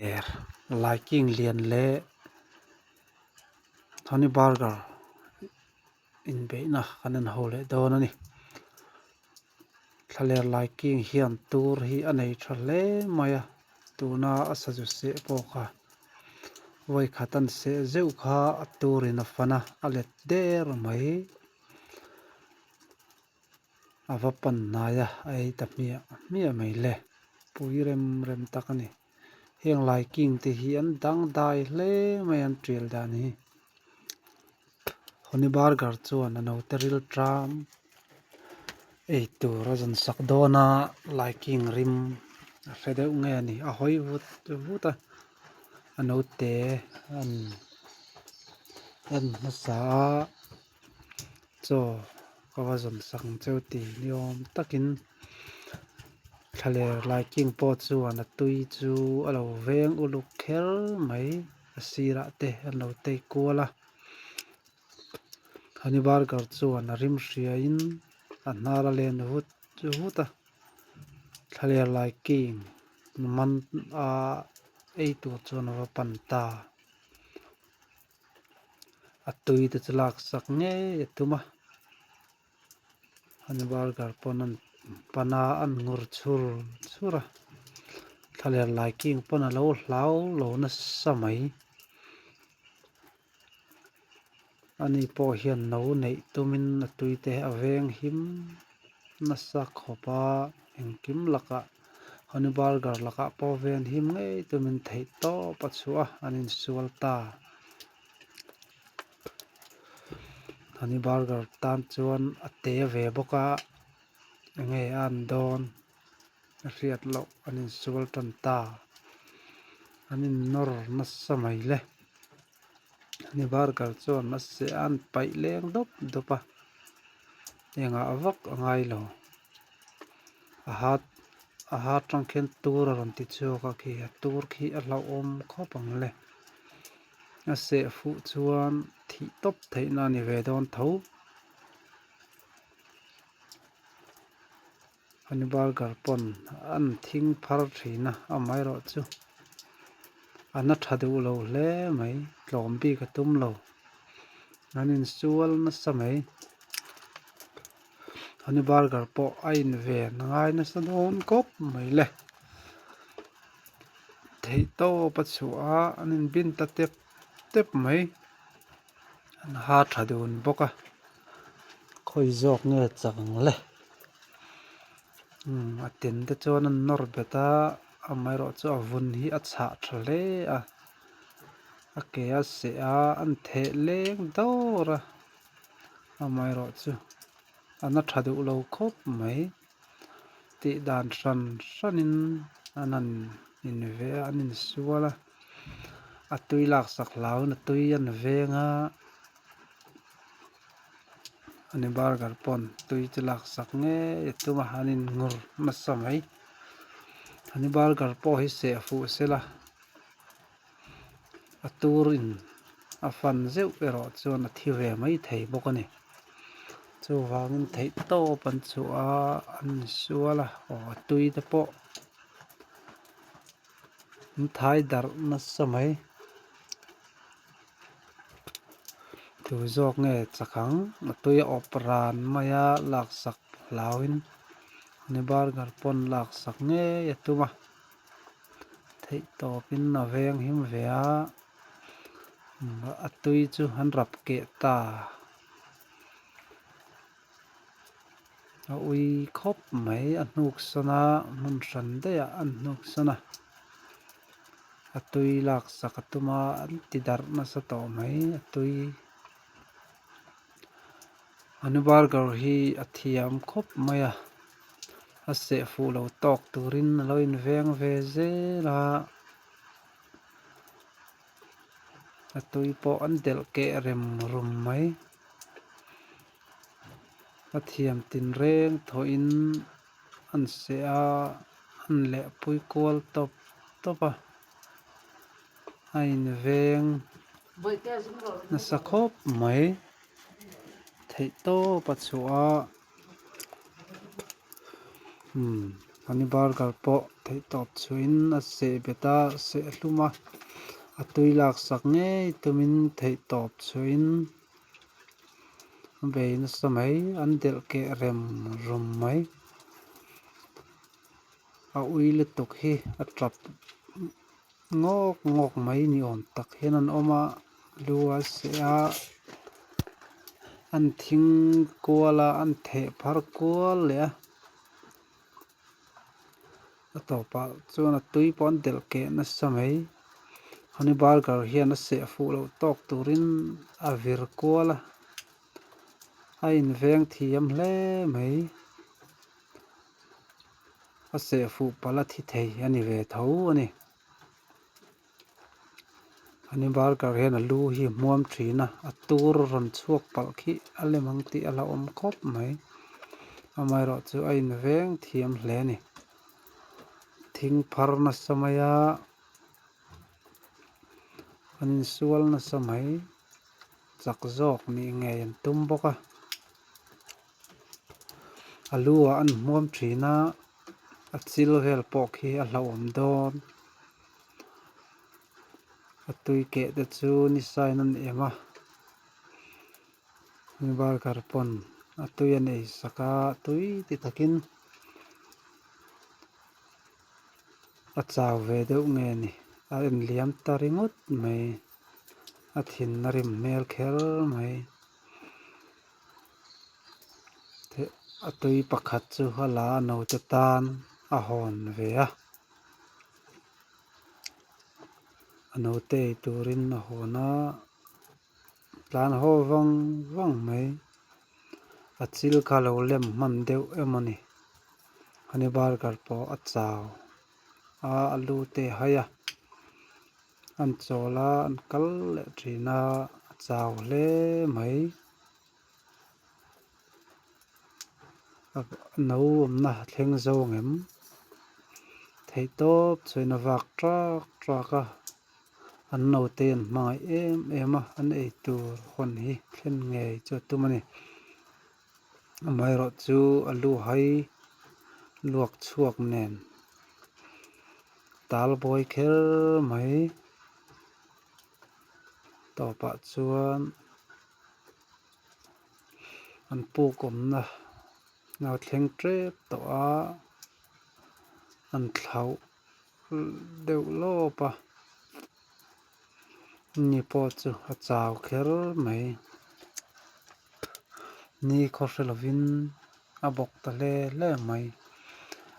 Er laiking lian leh honey burger inbeihna kan en ho leh dawn a ni thlaler laiking hian tur hi a nei tha hle mai a tuna a sazu seh pawh kha vawikhat an seh zeuh kha a turin a fan a a let der mai. A va pan hnai a, a ei ta hmiah hmiah mai le. Pui rem rem tak a ni. Heng lai king te hi an dangdai hle mai an tial dan hi. Honey burger chuan a naute ril tram ei tur a zawn sak dawn a, lai king rim a hre deuh nge a ni. A hawi vut vut a, a naute an en hmasa a. Chaw ka va zawn sak ang cheu ti ni awm takin thlaler laiking pawh chuan a tui chu a lo veng uluk kher mai a sirah te an lo tei kual a honey burger chuan a rim hriain a hnar a len vut vut a thlaler laiking man a ei tur chuan a va pan ta. A tui te chu lak sak ngei a tum a honey burger pawn an pan a an ngur chur chur a thlaler laiking pawn a lo hlau lo nasa mai ani pawh hian no neih tumin a tui te a veng him nasa khawp a engkim lakah honey burger lakah pawh ven him ngei tumin theih tawp a chhuah a an insual ta honey burger tan chuan a te ve bawk a enge a an dawn a hriat loh an insual tan ta an innawr nasa mai le honey burger chuan a seh a an paih leng dawp dawp a engah vak a ngai lo. A hat a hat tang khian tur a rawn ti chhuak a khi a tur khi a hlauhawm khawp ang le a seh fuh chuan thih tawp theihna a ni ve dawn tho honey burger pawn an thing phar thin a amaherawhchu a na tha duh lo hle mai tlawm bik a tum lo an insual nasa mai. Honey burger pawh a in ven a ngai nasa dawn khawp mai le theih tawp a chhuah a an in bin ta tep tep mai an ha tha dun bawk a khawi zawk nge chak ang le umm a ten te chuan an nawr bet a amaherawh chu a vun hi a chhah tha hle a a ke a seh a an theh leng dawr a. Amaherawhchu a na tha duh lo khawp mai tih dan hran hranin an han inve a an insual a a tui laksak hlauhin a tui an veng a ani burger pawn tui chu laksak ngei a tum a an in ngur nasa mai ani burger pawh hi seh fuh sela. A turin a fan zeuh erawh chuan a thi ve mai thei bawk a ni chuvangin theih tawp an chhuah a an insual a aw a tui te pawh an thai darh nasa mai tu zawk nge chak ang a tui a awp ran mai a laksak hlauhin ni burger pawn laksak ngei a tum a. Theih tawpin a veng him ve a, a tui chu an rap keh ta. A ui khawp mai a hnuk sawn a, hmun hran daih ah an hnuk sawn a, a tui lak sak a tum a, an ti darh nasa tawh mai a tui. Anu burger hi a thiam khawp mai a. A seh fuh lo tawk turin a lo inveng ve zel a a tui pawh an delh keh rem rum mai a thiam tinreng thawhin an seh a an lehpui kual tawp tawp a a inveng nasa khawp mai theih tawp a chhuah a. Umm. Honey burger pawh theihtawp chhuahin a seh bet a, seh hlum a, a tui lak sak ngei tumin theihtawp chhuahin a bei nasa mai, an delh keh rem rum mai. A ui lutuk hi a tap ngawk ngawk mai ni awm tak hian an awm a, lu a seh a, an thing kual a, an theh phar kual leh a, a tawpah chuan a tui pawh an delh keh nasa mai. Honey burger hian a seh fuh loh tawk turin a vir kual a, a inveng thiam hle mai. A seh fuh palh a thi thei a ni ve tho a ni. Honey burger hian a lu hi a hmuam thin a, a tur rawn chhuak palh khi a lem ang tih a hlauhawm khawp mai. Amaherawhchu a inveng thiam hle a ni. Thing phar nasa mai a, an insual nasa mai, chak zawk nih ngei an tum bawk a. A lu ah an hmuam thin a, a chil vel pawh khi a hlauhawm dawn. A tui keh te chu ni sain an em a, burger pawn a tui a nei sak a, tui ti takin a chau ve deuh nge ni a en liam ta ringawt mai, a thin a rim hmel kher mai. A tui pakhat chu a la a naute tan a hawn ve a a naute ei turin a hawn a tlan haw vang vang mai a chil kha lo lem hman deuh emaw ni honey burger pawh a chau a a lu te a hai a an chawl a an kal leh thin a a chau hle mai. No awmna a thleng zo ang em? Theih tawp chuan a vak trak trak a, an naute an hmangaih em em a, an eitur hawn hi thlen ngei chu a tum a ni. Amaherawhchu chu a lu hai luak chhuak nen tal buai kher mai tawpah chuan. An puk awmna a thleng tep tawh a an thlauh deuh lawp a ni pawh chu a chau kher mai ni khaw hre lovin a bawk ta hle hle mai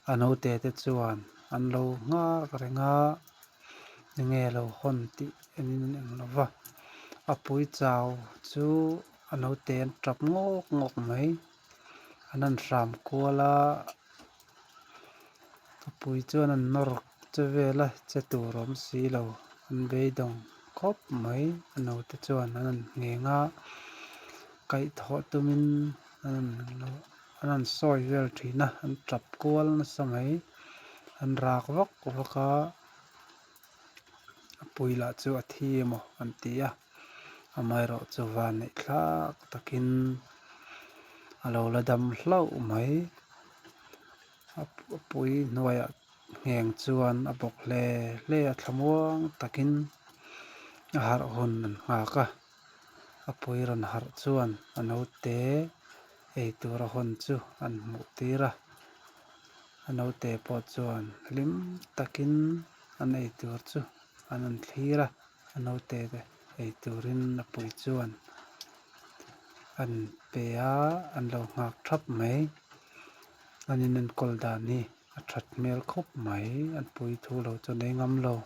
a naute te chuan an lo nghak reng a enge lo hawn tih en in an eng lo va a pui chau chu a naute an tap ngawk ngawk mai an han hram kual a a pui chuan an nawr che vel a che tur a awm si lo an beidawng khawp mai a naute chuan an han ngheng a kaihthawh tumin an an han sawi vel thin a an tap kual nasa mai an rak vak vak a a pui lah chu a thi emaw an ti a amaherawhchu van neih thlak takin a lo la dam hlauh mai a pui hnuaiah ngheng chuan a bawk hle hle a thlamuang takin a harh hun an nghak a a pui rawn harh chuan a naute ei tur a hawn chu an hmuh tir a a naute pawh chuan hlim takin an ei tur chu an rawn thlir a a naute te ei turin a pui chuan an pe a an lo nghak thap mai an inenkawl dan hi a that hmel khawp mai an pui thu lo chuan ei ngam lo.